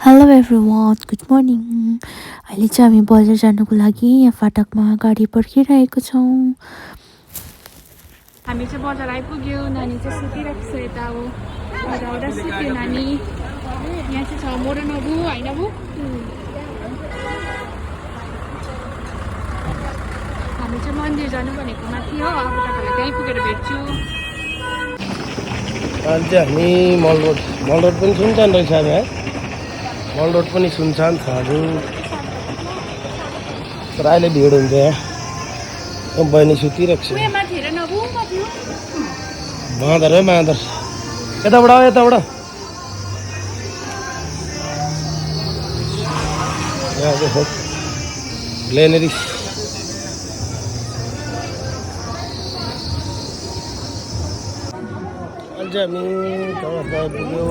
Hello everyone good morning. अहिले चाहिँ हामी बजार जानको लागि यहाँ फाटकमा गाडी पर्खिरहेको छौँ। हामी चाहिँ बजार आइपुग्यो। नानी चाहिँ सुतिरहेको छ यता हो एउटा सुत्यो नानी। यहाँ चाहिँ छ मोर नबु होइन बु। हामी चाहिँ मन्दिर जानु भनेको माथि हो। अब तपाईँलाई त्यहीँ पुगेर भेट्छु। अहिले चाहिँ हामी मल रोड पनि सुनसान रहेछ हामी है। मल रोड पनि सुनसान छ अरू, तर अहिले भिड हुन्छ यहाँ। बहिनी सुतिरहेको छ। बाँदर है बाँदर, यताबाट हो यताबाट। यहाँ देखो ग्लेनेरिस। अहिले चाहिँ हामी चौरस्ता पुग्यो।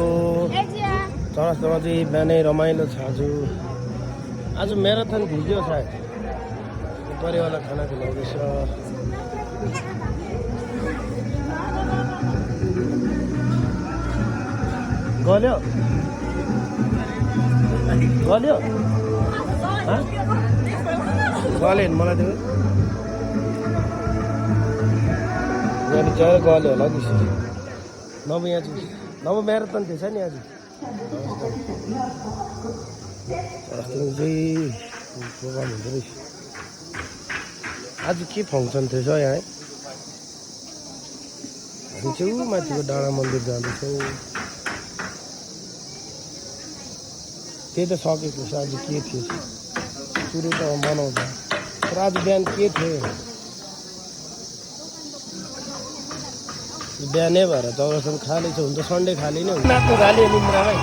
चौरस्तामा चाहिँ बिहानै रमाइलो छ आज म्याराथन भिडियो सायद परिवारलाई खाना खुवाउँदैछ। गल्यो गल्यो गल्यो मलाई त्यो यहाँ चाहिँ गल्यो होला त्यसरी। नभए यहाँ चाहिँ नभए म्याराथन थिएछ नि आज। चौरस्तामा चाहिँ प्रोग्राम हुँदो रहेछ आज। के फङ्सन थिएछ यहाँ? हामी चाहिँ माथिको डाँडा मन्दिर जाँदैछौँ। त्यही त सकेको छ। आज के थियो सुरु त मनाउँछ, तर आज बिहान के थियो? बिहानै भएर चौरस्तामा खाली छ। हुन्छ सन्डे खाली नै हुन्छ। नाच्नु खाली निन्द्रामै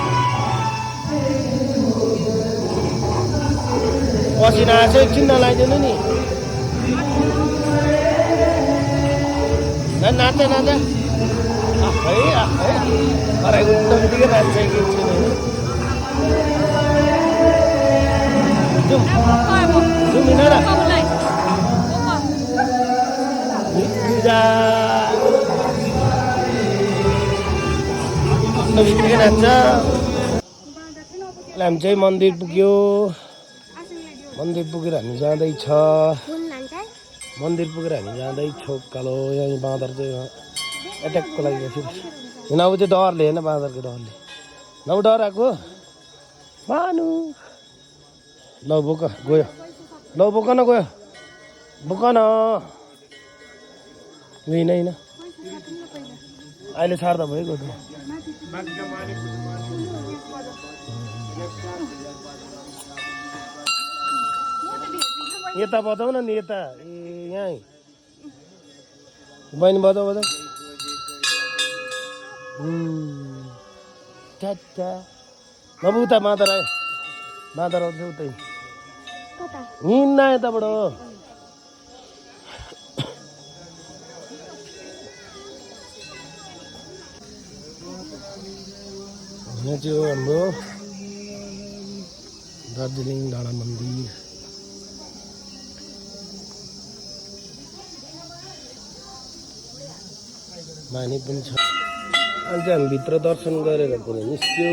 पसिना आएको एकछिन नलाइदिनु नि। नाच नाच आफै आफै हराइ उठ्न बित्तिकै नाच्छ एकछिन होइन। जाउँ जाउँ हिँडेर बित्तिकै नाच्छ। हामी चाहिँ मन्दिर पुग्यो। मन्दिर पुगेर हामी जाँदैछ। मन्दिर पुगेर हामी जाँदैछौँ। कालो यहाँ बाँदर चाहिँ एट्याकको लागि बसिरहेको छ। नभए चाहिँ डरले होइन, बाँदरको डरले। नभए डराएको मानु। ल बोक गयो, ल बोक न गयो, बोक न होइन होइन अहिले छाड्दा भइगयो त। यता बजाउ न नि यता। ए यहीँ बहिनी बजाउ बजाउ। ट्याट्टा नभए उता बाँदर आयो। बाँदर आउँछ उतै हिँड्न यताबाट। यहाँ चाहिँ हो हाम्रो दार्जिलिङ डाँडा मन्दिर। माने पनि छ। अहिले चाहिँ हामी भित्र दर्शन गरेर पनि निस्क्यो।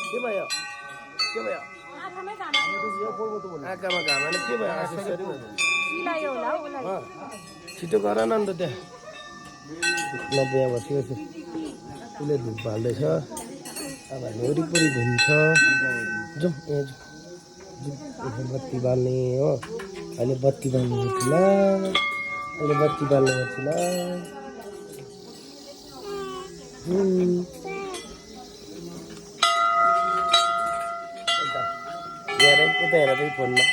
के भयो के भयो? आँखामा घाम होइन के भयो? छिटो गर न अन्त त्यहाँ नबिहा बसिरहेको उसले धुप हाल्दैछ। अब हामी वरिपरि घुम्छ। जाउँ यहाँ जाउँ बत्ती बाल्ने हो। अहिले बत्ती बाल्नु पर्छ ल। अहिले बत्ती बाल्नु पर्छ ल। यता हेर त्यही फोनमा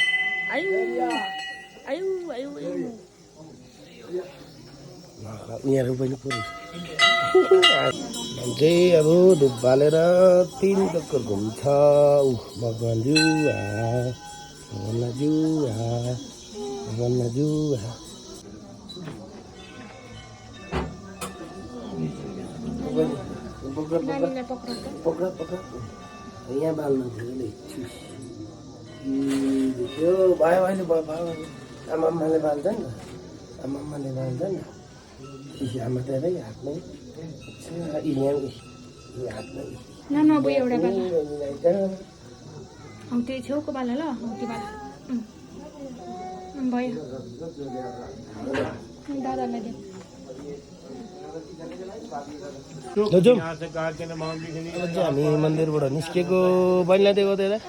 यहाँ पनि पुरै चाहिँ अब धुप बालेर 3 चक्कर घुम्छ। भगवान्ज्यू भगवान्ज्यू भगवान्ज्यू। पक्र पक्र यहाँ बाल्नु त्यो भयो अहिले भयो भयो। आमाले बाल्छ नि, आमाले बाल्छ नि। आमा त हातमै न नबु एउटा बाला हौ त्यो छेउको बाला ल हौ त्यो बाला भयो दादालाई दे हामी मन्दिरबाट निस्केको बहिनीलाई दिएको त्यसलाई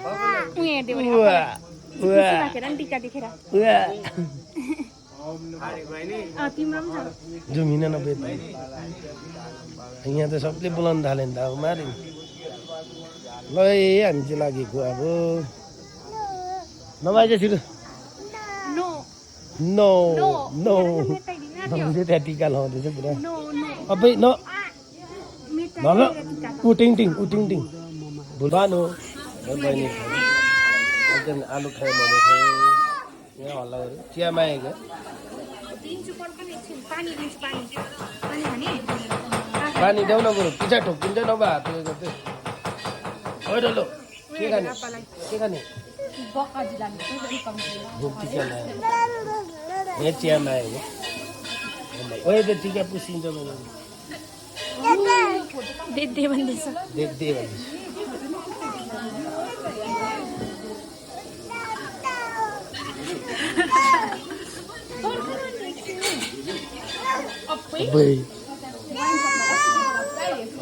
जुम हिँड नबे यहाँ त सबले बोलाउनु थाल्यो नि त अब मार्यो ल हामी चाहिँ लागेको अब नमाज छिटो नो नो त्यहाँ टिका लाउँदैछ पुरा अबै न ल उटिङ टिङ भुल्नु बहिनी एकदम आलु खायो मोमो खायो यहाँ हल्ला गऱ्यो चियामा आएको पानी देऊ न बरु पिछा ठोकिन्छ नभए हात उयो गर्दै होइन लो के खाने भोक्ती चिया ल्यायो यहाँ चियामा आएको ओए त टिका पुसिन्छ मैले देख्दै भन्दैछ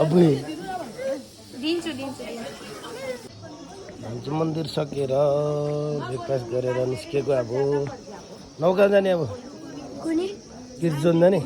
अबै दिन्छु हामी चाहिँ मन्दिर सकेर ब्रेकफास्ट गरेर निस्केको अब नौका जाने अब तीर्थ जाने